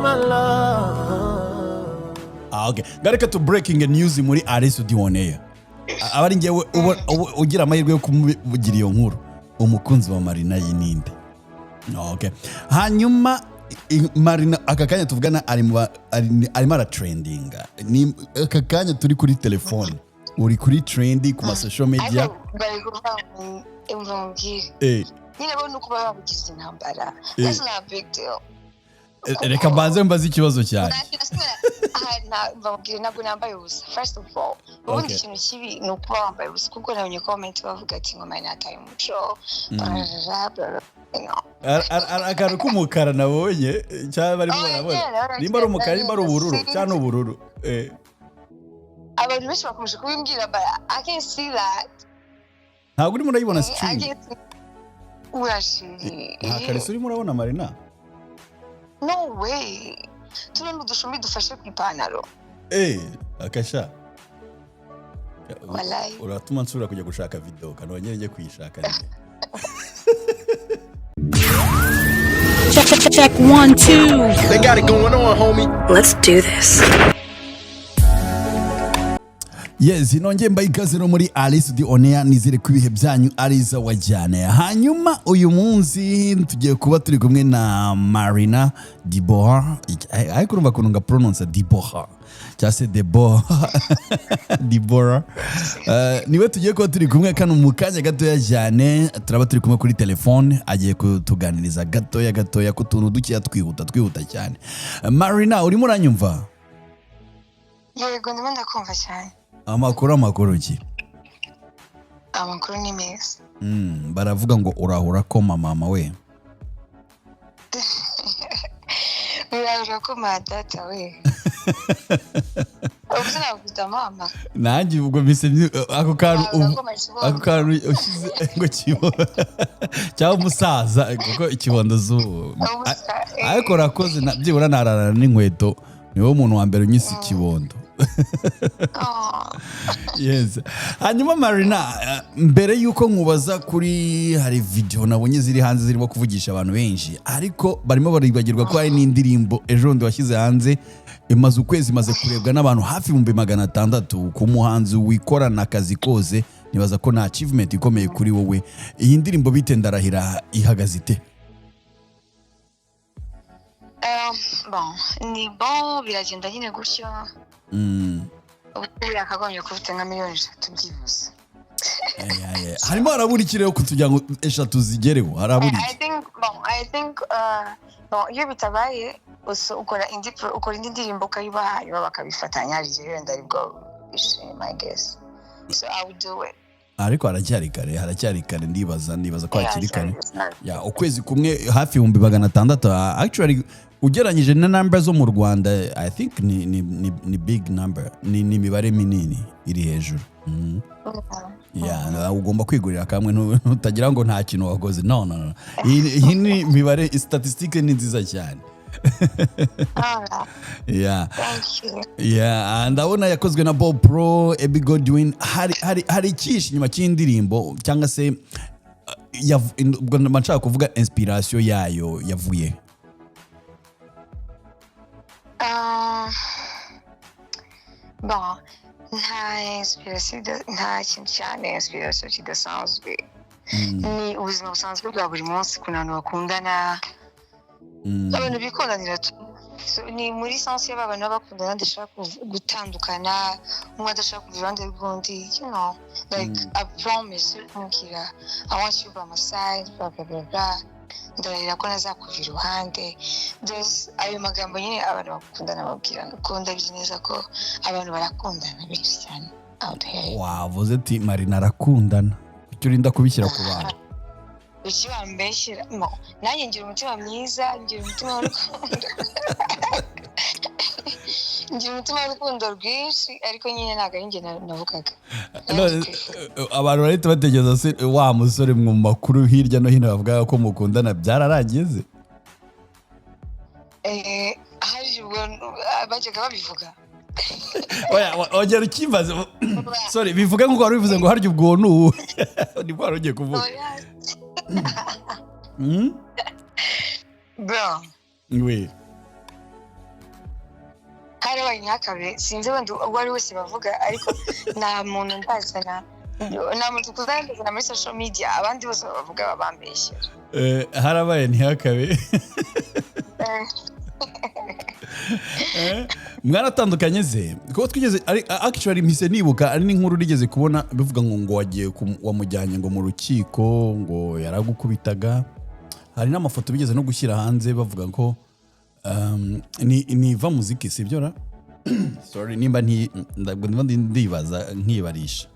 my love. Ah, okay. Ngareka tu breaking news muri Ally Soudy On Air. Aba ari njyewe ugira amahirwe yo kumugira iyo nkuru. Umukunzi wa Marina yininde. Okay. Hanyuma Marina aka kanya tuvugana ari mu arimo aratrendinga. Ni aka kanya turi kuri telefone. Uri kuri trendy ku ma social media. Ariko bari kuvuga ngo umva mubwire, nyine bo nuko baba babigize intambara. That's not a big deal. Reka mbanze mbaze ikibazo cyane. Nta kintu na kimwe aha, mva mubwire, ntabwo nambaye ubusa, first of all. Ubundi ikintu kibi ni ukuba wambaye ubusa, kuko nabonye comment bavuga ati ngo Marina yataye umuco, bla bla bla bla. Akantu k'umukara nabonye cyangwa barimo Oh, barabona. yeah, Nimba ari umukara, nimba ari ubururu cyangwa ni ubururu. Abantu benshi bakomeje kubimbwira, but I can't see that. Ntabwo urimo urayibona I stream. can't see. Urashiri. Nta kariso urimo urabona, Marina? No way, tuno ni udushumi dufashe ku ipantaro. Eh, akasha. Wallahi. Uratuma nsubira kujya gushaka video kanongere njye kuyishaka nyine. Check, check, check, one, two. They got it going on, homie. Let's do this. Yes, nongeye mbaye ikaze no muri Ally Soudy On Air. Nizere ko ibihe byanyu ari sawa cyane. Hanyuma uyu munsi tugiye kuba turi kumwe na Marina Dibora, ariko urumva ukuntu nga pronounce Dibora cyangwa se Debora, Dibora. Niwe tugiye kuba turi kumwe kano mu kanya gatoya cyane. Turaba turi kumwe kuri telefone, agiye kutuganiriza gatoya gatoya ku tuntu dukeya, twihuta twihuta cyane. Marina, urimo uranyumva? Yego, ndimo ndakumva cyane. Amakuru, amakuru ki? Amakuru ni meza. Baravuga ngo urahura ko mama we. Birabura ko ma data we, ubu sinakwita mama. Nanjye ubwo mpise ako kantu Urahura ko makibondo. Ako kantu ushyize ngo kibondo cyangwa umusaza, kuko ikibondo z'ubu ariko urakoze, byibura nararana n'inkweto. Ni wowe muntu wa mbere unyise ikibondo. Oh. Yes. Hanyuma Marina, mbere yuko nkubaza kuri, hari video nabonye ziri hanze zirimo kuvugisha abantu benshi, ariko barimo baribagirwa ko hari n'indirimbo ejo bundi washyize hanze, imaze ukwezi, imaze kurebwa n'abantu hafi 600,000. Ku muhanzi wikorana akazi kose, nibaza ko na achievement ikomeye kuri wowe. Iyi ndirimbo bite Ndarahira ihagaze ite? Bon, ni bon, biragenda nyine gutyo. Ubu yakagombye kuba ufite nka miliyoni 3 byibuze. Ay, ay, ay. Harimo harabura iki rero kugira ngo 3 zigereho? Harabura I iki? think, bon, I think, bon, iyo bitabaye ukora indi ndirimbo ukayibaha, hanyuma bakabifatanya. Hari igihe wenda aribwo bishima, I guess. So I would do it. Ariko haracyari kare, haracyari kare. Ndibaza ko hakiri kare. Yeah. Ya, ukwezi kumwe, hafi 600,000. Actually, ugereranyije na number zo mu Rwanda, I think ni big number, ni imibare minini iri hejuru. Ya, ugomba kwigurira kamwe, ntutagira ngo nta kintu wakoze. No, no, no. Iyi ni imibare, statistique ni nziza cyane. Alright, thank you. Yeah, ndabona yakozwe na Bob Pro, Ebi Godwin. Hari ikihishe inyuma cy'indirimbo cyangwa se ubwo mba nshaka kuvuga inspiration yayo yavuye? Bon, nta inspiration nta kintu cyane inspiration kidasanzwe. Ni ubuzima busanzwe bwa buri munsi, ukuntu abantu bakundana, abantu bikundanira tu. So, ni muri sense y'aba bantu baba bakundana badashaka gutandukana, umwe adashaka kuva iruhande rw'undi, like a promise yo kumubwira "I want you by my side, blah blah blah blah, ndarahira ko nazakuva iruhande." Ayo magambo nyine abantu bakundana babwirana, kuko ndabizi neza ko abantu barakundana benshi cyane out here. Wavuze ati Marina arakundana, kuki urinda kubishyira ku bantu? Kuki bambeshyira? Mo nanjye ngira umutima mwiza, ngira umutima w'urukundo, ngira umutima w'urukundo rwinshi, ariko nyine ntabwo ari njye navugaga. None, abantu barahita batekereza se wa musore mu makuru hirya no hino bavuga ko mukundana byararangiye se? Eh, hari ubwo bajyaga babivuga. Oya, ongera ukimbaze. Sorry, bivuga nk'uko wari ubivuze ngo harya ubwo ni ubu nibwo wari ugiye kuvuga. Oya. Bro. We. Harabaye ntihakabe. Sinzi wenda uwo ari wese bavuga, ariko nta muntu ndazana, nta muntu tuzandazana muri social media. Abandi bose bavuga babambeshyera. Harabaye ntihakabe. Mwaratandukanye ze? Kuko twigeze actually mpise nibuka ari n'inkuru nigeze kubona bivuga ngo wagiye wamujyanye ngo mu rukiko, ngo yaragukubitaga. Hari n'amafoto bigeze no gushyira hanze bavuga ko ni Iva Muziki, sibyo ra? Sorry nimba nti ndabwo ndimo ndibaza nkibarisha.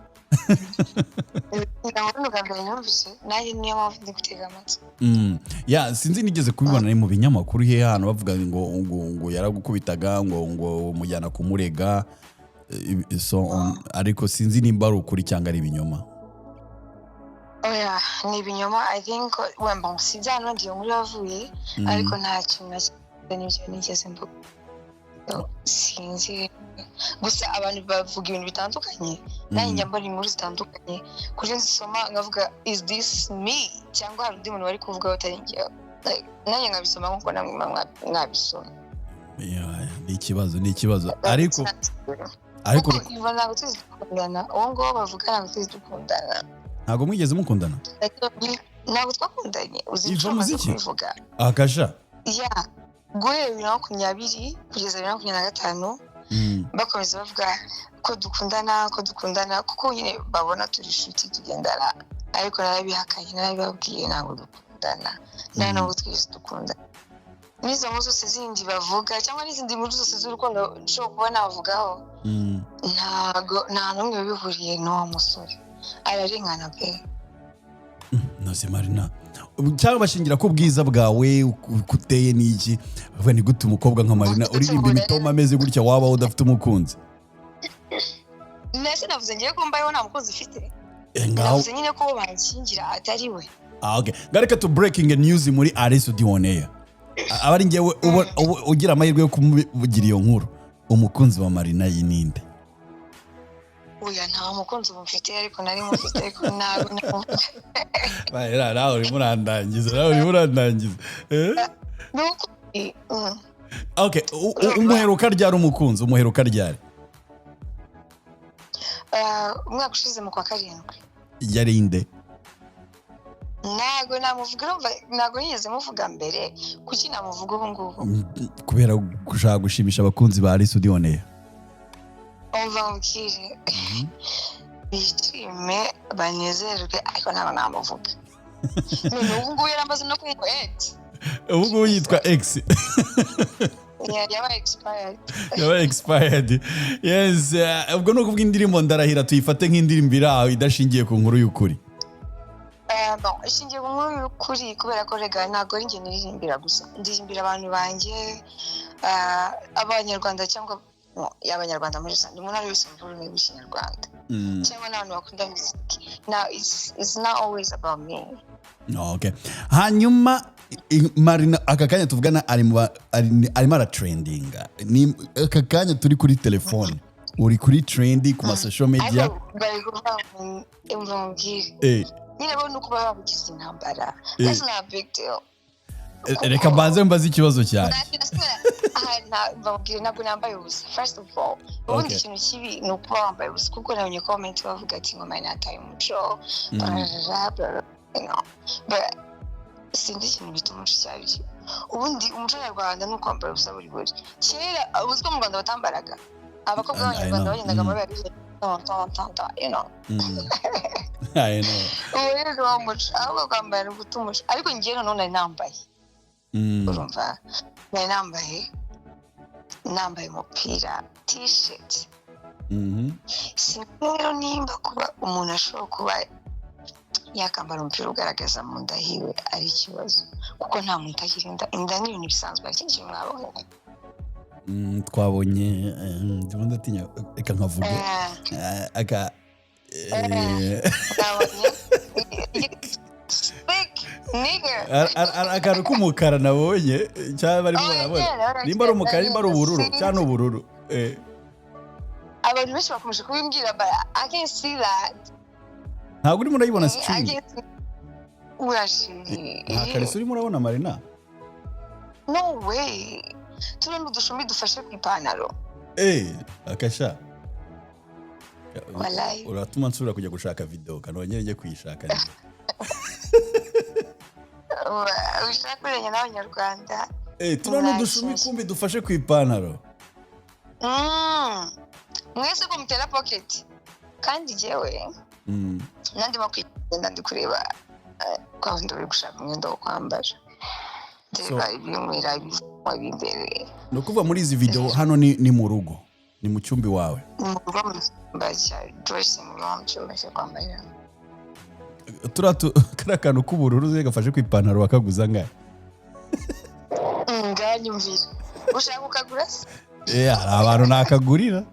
Ntabwo bwa mbere numvise nanjye, niyo mpamvu ndi gutega amatwi. Ya, sinzi, nigeze kubibona ni mu binyamakuru he hano bavuga ngo yaragukubitaga, ngo mujyana kumurega, so on. Ariko sinzi nimba ari ukuri cyangwa ari ibinyoma. Oya, ni ibinyoma. I think wenda sinzi ahantu wenda iyo nkuru yavuye, ariko nta kintu na kimwe n'ibyo nigeze mvuga. Sinzi gusa, abantu bavuga ibintu bitandukanye. Nanjye njya mbona inkuru zitandukanye kuri nzisoma nkavuga: "Is this me cyangwa hari undi muntu bari kuvuga batari njyewe?" Like, nanjye nkabisoma nk'uko namwe muba mwabisoma. Yeah, ni ikibazo ariko Kuko Iva ntabwo tuzi dukundana. Uwo nguwo bavuga ntabwo tuzi dukundana. Ntabwo mwigeze mukundana? Ntabwo twakundanye, uzi. Iva Inshuro maze Muziki? kubivuga. Akasha. Ya, guhera 2020 kugeza 2025, bakomeza bavuga ko dukundana, ko dukundana, kuko nyine babona turi inshuti tugendana, ariko narabihakanye, narabibabwiye, ntabwo dukundana, nta nubwo twigeze dukundana. N'izo nkuru zose zindi bavuga cyangwa n'izindi nkuru zose z'urukundo nshobora kuba navugaho, ntago nta n'umwe bihuriye n'uwo musore, ararengana pe. Nose Marina, cyangwa bashingira ko ubwiza bwawe uko uteye n'iki, bavuga ni gute umukobwa nka Marina uririmba imitoma ameze gutya wabaho udafite umukunzi? Mbese navuze ngiye ko mbayeho nta mukunzi ufite? Ngaho. Navuze nyine ko uwo banshingira atari we. Ah, okay. Ngareka tu breaking news muri Ally Soudy On Air. Aba ari njyewe ugira amahirwe yo kumugira iyo nkuru. Umukunzi wa Marina yi ninde? Oya, nta mukunzi ubu mfite, ariko nari mufite, ariko ntabwo. Nawe nawe urimo urandangiza, nawe urimo urandangiza. Eh? Ni ukuri. Okay, umuheruka ryari umukunzi? Umuheruka ryari? Umwaka ushize mu kwa karindwi. Yari inde? Ntabwo namuvuga. Urumva ntabwo nigeze muvuga mbere, kuki namuvuga ubu ngubu? Kubera gushaka gushimisha abakunzi ba Ally Soudy On Air. Umva nkubwire, bishime banezerwe, ariko ntabwo namuvuga none ubu ngubu. Yaramaze no kuba ex. Ubu ngubu yitwa ex. Yabaye expired. Yaba expired. Yes, ubwo ni ukuvuga indirimbo Ndarahira tuyifate nk'indirimbo iri aho idashingiye ku nkuru y'ukuri? Bon, ishingiye ku nkuru y'ukuri, kubera ko rega ntabwo ari njye niririmbira gusa, ndirimbira abantu banjye, abanyarwanda cyangwa no, abanyarwanda muri rusange, umuntu ari wese wumva ururimi rw'Ikinyarwanda cyangwa n'abantu bakunda muziki. Now it's not always about me. Okay. Hanyuma Marina aka kanya tuvugana ari mu arimo aratrendinga. Ni aka kanya turi kuri telefone, uri kuri trend ku ma social media. Ariko bari kuvuga ngo umva mubwire, nyine bo nuko baba babigize intambara. That's not a big deal. Reka mbanze mbaze ikibazo cyane. Mbabwire, ntabwo nambaye ubusa, first of all. Ubundi ikintu kibi ni ukuba wambaye ubusa, kuko nabonye comment bavuga ati ngo Marina yataye umuco, blah, blah, blah, but sinzi ikintu bita umuco icyo ari cyo. Ubundi umuco nyarwanda ni ukwambara ubusa buri buri. Kera uzi ko mu Rwanda batambaraga? Abakobwa I b'Abanyarwanda know. bagendaga amabere ton ton ton ton. I know. Ubu rero ni wo muco, ahubwo kwambara ni uguta umuco. Ariko njyewe noneho nari nambaye, urumva, nari nambaye umupira, T-shirt. Sinzi rero nimba kuba umuntu ashobora kuba yakambara umupira ugaragaza mu nda hiwe ari ikibazo, kuko nta muntu utagira inda. Inda ni ibintu bisanzwe. Hari ikindi kintu mwabonye? Twabonye, ndimo ndatinya, reka nkavuge. Aka Mwabonye Speak, nigga. Akantu k'umukara nabonye cyangwa barimo Oh, barabona yeah, nimba ari umukara, nimba ari ubururu sinzi. cyangwa ni ubururu. Abantu benshi bakomeje kubimbwira, but I can see that. Ntabwo urimo urayibona I string? can see. Urashimye. Nta kariso urimo urabona, Marina? No way, turimo udushumi dufashe ku ipantaro. Akasha. Wallahi. Uratuma nsubira kujya gushaka video, kanongere njye kuyishaka nyine. Ushaka kurenya n'Abanyarwanda. Turiya n'udushumi kumbi dufashe ku ipantaro. Mwese ko mutera pocket, kandi jyewe nandimo kugenda ndi kureba kwa wundi uri gushaka umwenda wo kwambara, ndeba ibinywera ibinywa imbere. Ni ukuvuga muri izi video hano ni mu rugo, ni mu cyumba iwawe? Ni mu rugo, mu cyumba cya dressing room, cyumba cyo kwambarira. Turiya kariya kantu k'ubururu uzi gafashe ku ipantaro wakaguza angahe? Nganyumvira, ushaka ukagura se? Hari abantu nakagurira.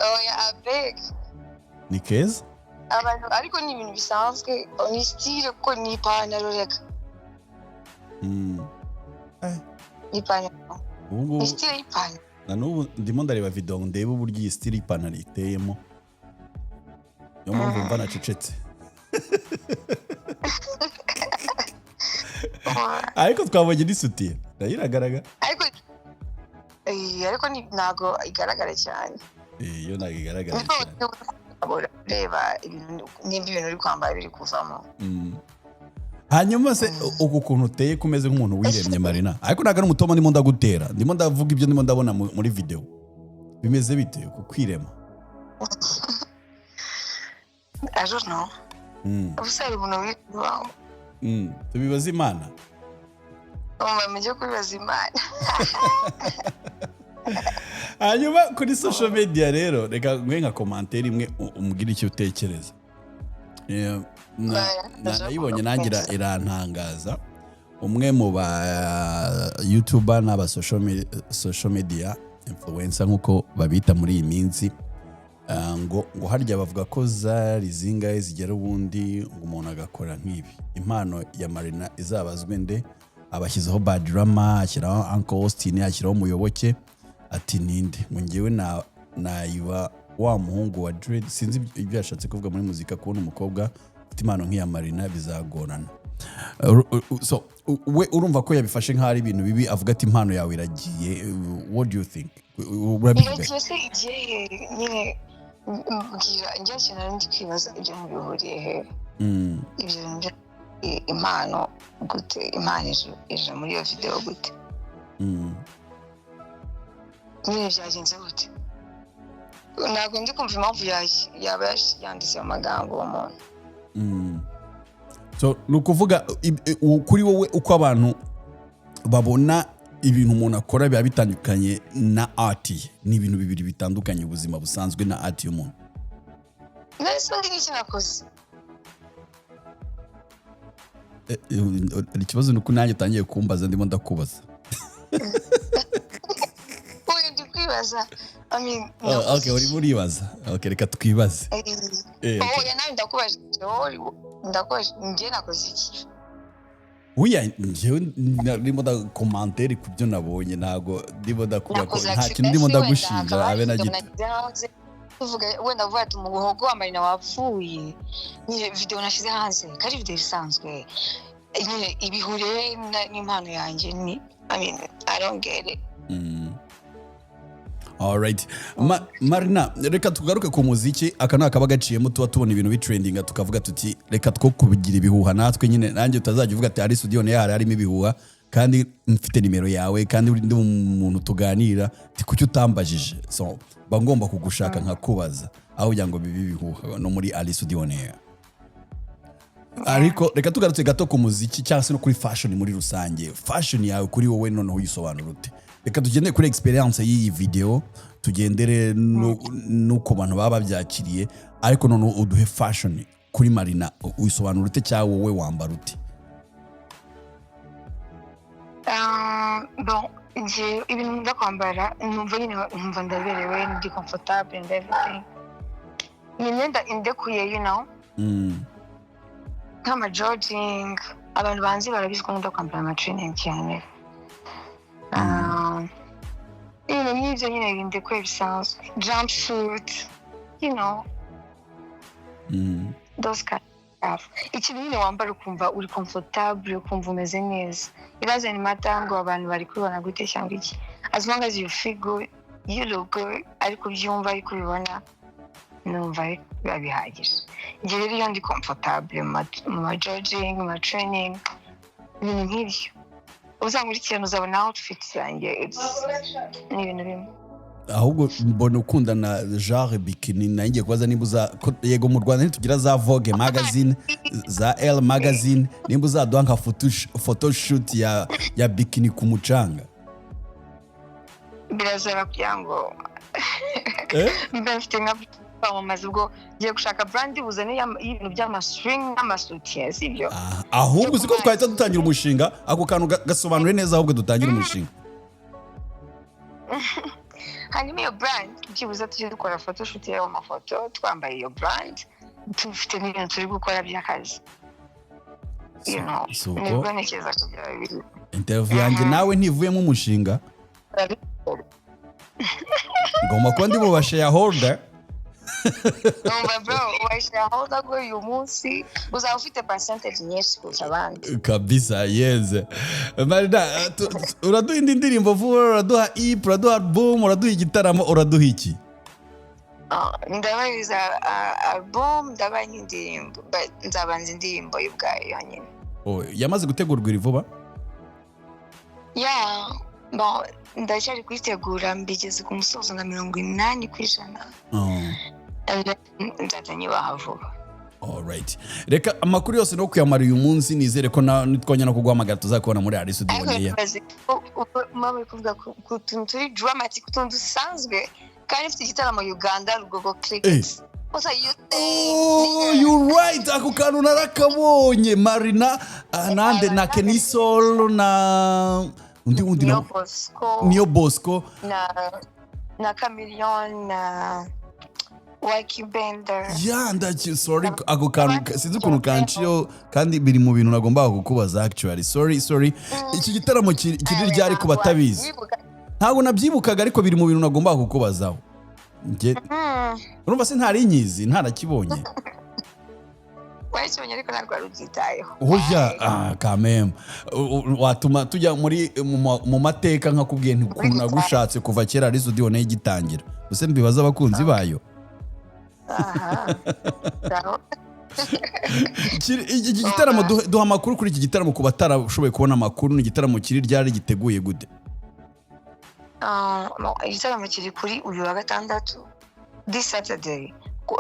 Oya, abeg. Ni keza. Abantu, ariko ni ibintu bisanzwe, ni style, kuko ni ipantaro reka. Ni ipantaro. Ubu ngubu Ni style y'ipantaro. Na n'ubu ndimo ndareba video ngo ndebe uburyo iyi style y'ipantaro iteyemo, niyo mpamvu mva nacecetse. Ariko twabonye n'isutiye nayo iragaragara. Ariko ntabwo igaragara cyane. Yo ntabwo igaragara Niko cyane. Reba ibintu, nimba ibintu uri kwambara biri kuvamo. Hanyuma se uku kuntu uteye, kumeze nk'umuntu wiremye, Marina, ariko ntabwo ari umutoma ndimo ndagutera, ndimo ndavuga ibyo ndimo ndabona muri video, bimeze bite uku kwirema? I don't know. Ubusa hari umuntu wikubaho? Tubibaze Imana. Umva, mujye kubibaza Imana. Hanyuma kuri social media rero, reka nguhe nka commentaire imwe, umbwire icyo utekereza. Baya, Nayibonye nanjye irantangaza. Umwe mu ba youtuber n'aba social media influencer, nk'uko babita muri iyi minsi, ngo harya bavuga ko zari zingahe zigera ubundi ngo umuntu agakora nk'ibi, impano ya Marina izabazwe nde? Abashyizeho Badrama, ashyiraho Uncle Austin, ashyiraho Muyoboke, ati ninde ngo ngewe na nayiba wa muhungu wa Dread. Sinzi ibyo yashatse kuvuga muri muzika. Kubona umukobwa ufite impano nk'iya Marina bizagorana. So we urumva ko yabifashe nk'aho ari ibintu bibi, avuga ati impano yawe iragiye. What do you think? Urabivuga? Iragiye se igiye nyine? Mbwira njye, ikintu nari ndi kwibaza, ibyo mubihuriye he? Ibyo bintu impano gute? Impano ije muri iyo video gute? Nyine byagenze gute? Ntabwo ndi kumva impamvu yaba yanditse mu magambo uwo muntu. So ni ukuvuga kuri wowe, uko abantu babona ibintu umuntu akora biba bitandukanye na art ye, ni ibintu bibiri bitandukanye, ubuzima busanzwe na art y'umuntu. None se undi n'iki nakoze? Ikibazo ni uko nanjye utangiye kumbaza ndimo ndakubaza. Uyu ndi kwibaza, I mean, Oh, okay, urimo uribaza. Okay, reka twibaze. Okay. Oya, nawe ndakubajije, wowe ndakubajije, njye nakoze iki? Oya, njyewe ndimo ndakomantere ku byo nabonye, ntabwo ndimo ndakubwira ko Nakoze nta kintu ndimo accident, ndagushinja wenda hakaba abe na hari gito. video nashyize hanze, tuvuga wenda vuba ati umuhogo wa Marina wapfuye. Nyine video nashyize hanze kari video isanzwe nyine, ibihuriye n'impano yanjye ni, I mean, I don't get it. Alright. Marina, reka tugaruke ku muziki. Aka ni akaba gaciyemo, tuba tubona ibintu bitrendinga tukavuga tuti reka two kubigira ibihuha natwe nyine, nanjye utazajya uvuga ati hari studio nayo hari harimo ibihuha, kandi mfite nimero yawe, kandi uri ndi umuntu tuganira, ti kuki utambajije? So mba ngomba kugushaka nkakubaza aho kugira ngo bibe ibihuha no muri Ali Studio On Air. Ariko reka tugarutse gato ku muziki cyangwa se no kuri fashion muri rusange. Fashion yawe kuri wowe noneho uyisobanura ute? Reka tugendere kuri experience y'iyi video, tugendere n'uko abantu baba babyakiriye, ariko noneho uduhe fashion kuri Marina, uyisobanura ute cyangwa wowe wambara ute? Ah, bon, njye ibintu nkunda kwambara, numva nyine nkumva ndaberewe, ndi comfortable and everything, ni imyenda indekuye, nk'ama jogging. Abantu banzi barabizi ko nkunda kwambara ama training cyane. Ah, ibintu nk'ibyo nyine bindekuye bisanzwe, jumpsuit, those kind of stuff. Ikintu nyine wambara ukumva uri comfortable, ukumva umeze neza. It doesn't matter ngo abantu bari kubibona gute cyangwa iki, as long as you feel good. You look good," ariko ubyumva, ariko ubibona, numva biba bihagije. Njye rero iyo ndi comfortable mu ma jogging, mu ma training, ibintu nk'ibyo, uzankurikirana uzabona outfit zanjye, ni ibintu bimwe. Ahubwo mbona ukunda na genre bikini. Nanjye ngiye kubaza nimba uza yego, mu Rwanda ntitugira za Vogue magazine, za Elle magazine, nimba uzaduha nka photoshoot ya bikini ku mucanga. Birasaba kugira ngo Eh? mbe mfite nka kwamamaza. Ubwo ngiye gushaka brand buzane y'ibintu by'amastring n'amasutiye, sibyo? Ah, ahubwo uzi ko twahita dutangira umushinga? Ako kantu gasobanure neza, ahubwo dutangire umushinga. Hanyuma iyo brand byibuze tujye dukora photoshoot y'ayo mafoto twambaye iyo brand, dufite n'ibintu turi gukora by'akazi. Si uko? Nibwo ntekereza ko byaba biri. Interview yanjye nawe ntivuyemo umushinga. Ngomba kuba ndi mu ba shareholder. Numva bro, wayishyiraho ko uyu munsi uzaba ufite percentage nyinshi kurusha abandi. Kabisa. Yeze Marina, uraduha indi ndirimbo vuba, uraduha EP, uraduha album, uraduha igitaramo, uraduha iki? Ah, ndabariza album, ndabaha n'indirimbo, but nzabanza indirimbo y'ubwayo yonyine. Oh, yamaze gutegurwa, iri vuba? Yeah, bon, ndacyari kuyitegura, mbigeze ku musozo nka 80%. Oh. And then nzajya nyubaha vuba. Alright. Reka amakuru yose no kuyamara uyu munsi, nizere ko nitwongera no kuguhamagara tuzakubona muri Ally Ariko Soudy. nibaze ko muba muri kuvuga ku tuntu turi dramatic, ku tuntu dusanzwe, kandi mfite igitaramo Uganda, Lugogo Cricket. What are you saying? Oh, you right. Ako kantu narakabonye. Marina, nande na Kenny Sol na undi Niyo na Bosco. Niyo Bosco. Na Chameleone na Waki Bender. Ya, ndaki, sorry, ako kantu sinzi ukuntu kanciyo, kandi biri mu bintu nagombaga kukubaza actually. Sorry, sorry. Iki gitaramo kiri ryari ku batabizi? Ntabwo nabyibukaga, ariko biri mu bintu nagombaga kukubazaho. Njye urumva se ntari nyizi, ntarakibonye. Wakibonye ariko ntabwo wari ubyitayeho. Oya, kameme watuma tujya muri mu mateka, nkakubwiye nti ukuntu nagushatse kuva kera Ally Soudy nayo igitangira. Ese mbibaza abakunzi bayo? Aha. Ngaho. Iki gitaramo, duha amakuru kuri iki gitaramo ku batarashoboye kubona amakuru. Ni igitaramo kiri ryari, giteguye gute? Ah, bon, igitaramo kiri kuri uyu wa gatandatu, this Saturday, ku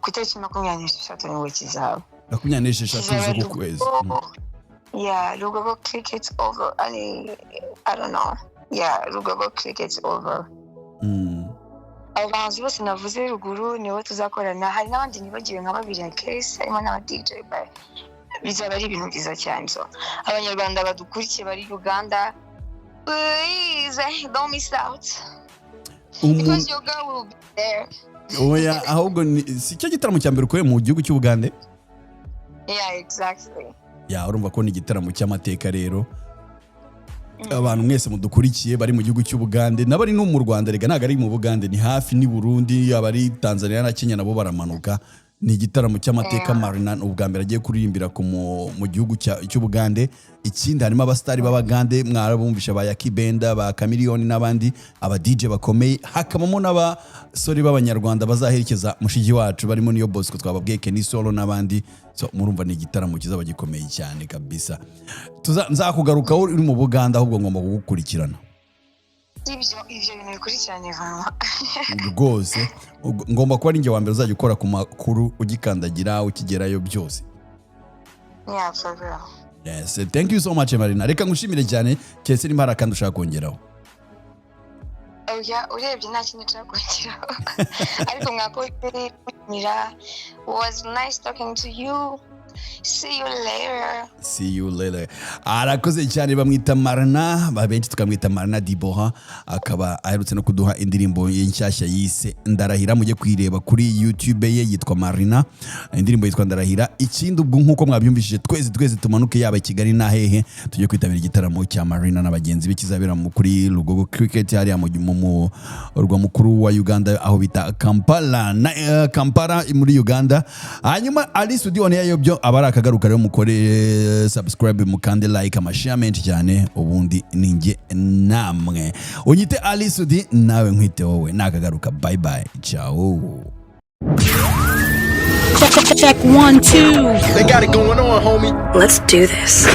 itariki 23 nibwo kizaba. 26 Kizaba z'uku kwezi. Yeah, Lugogo Cricket Oval. I don't know. Yeah, Lugogo Cricket Oval. Abo bahanzi bose navuze ruguru nibo tuzakorana. Hari n'abandi nibagiwe nka babiri ya case, harimo n'aba DJ, but bizaba ari ibintu byiza cyane. So abanyarwanda badukurikiye bari Uganda, please don't miss out because your girl will be there. Oya, ahubwo si cyo gitaramo cya mbere ukoreye mu gihugu cy'Ubugande? Yeah, exactly. Ya, urumva ko ni igitaramo cy'amateka. Rero abantu mwese mudukurikiye bari mu gihugu cy'Ubugande n'abari no mu Rwanda, rega ntabwo ari mu Bugande, ni hafi, ni Burundi, abari Tanzania na Kenya nabo baramanuka. Ni igitaramo cy'amateka. Marina ni ubwa mbere agiye kuririmbira mu gihugu cy'Ubugande. Ikindi, harimo abasitari b'Abagande, mwarabumvisha, ba Yakibenda, ba Chameleone n'abandi, aba DJ bakomeye, hakabamo n'abasore b'Abanyarwanda bazaherekeza mushiki wacu, barimo Niyo Bosco twababwiye, Kenny Solo n'abandi. So murumva ni igitaramo kizaba gikomeye cyane kabisa. Nzakugarukaho uri mu Buganda, ahubwo ngomba kugukurikirana. Ibyo bintu bikurikiranye vuba. Rwose ngomba kuba ari njye wa mbere uzajya ukora ku makuru ugikandagira, ukigerayo, byose. Yeah, for real. Yes, thank you so much, Marina. Reka ngushimire cyane, keretse nimba hari akandi ushaka kongeraho. Oya, urebye nta kintu nshaka kongeraho, ariko mwakoze kunyira. Was nice talking to you. See you later. See you later. Arakoze cyane. Bamwita Marina, benshi tukamwita Marina Diboha, akaba aherutse no kuduha indirimbo ye nshyashya yise Ndarahira. Mujye kuyireba kuri YouTube ye, yitwa Marina, indirimbo yitwa Ndarahira. Ikindi, ubwo nk'uko mwabyumvishije, twese twese tumanuke, yaba i Kigali na hehe, tujye kwitabira igitaramo cya Marina na bagenzi be kizabera kuri Lugogo Cricket, hariya mu murwa mukuru wa Uganda, aho bita Kampala na Kampala muri Uganda. Hanyuma Ally Soudy on air, byo Abari akagaruka rero, mukore subscribe, mukande like, amashare menshi cyane. Ubundi ninjye namwe, unyite Ali Sudi, nawe nkwite wowe. Nakagaruka, bye bye, ciao. Check, check, check, one, two. They got it going on, homie. Let's do this.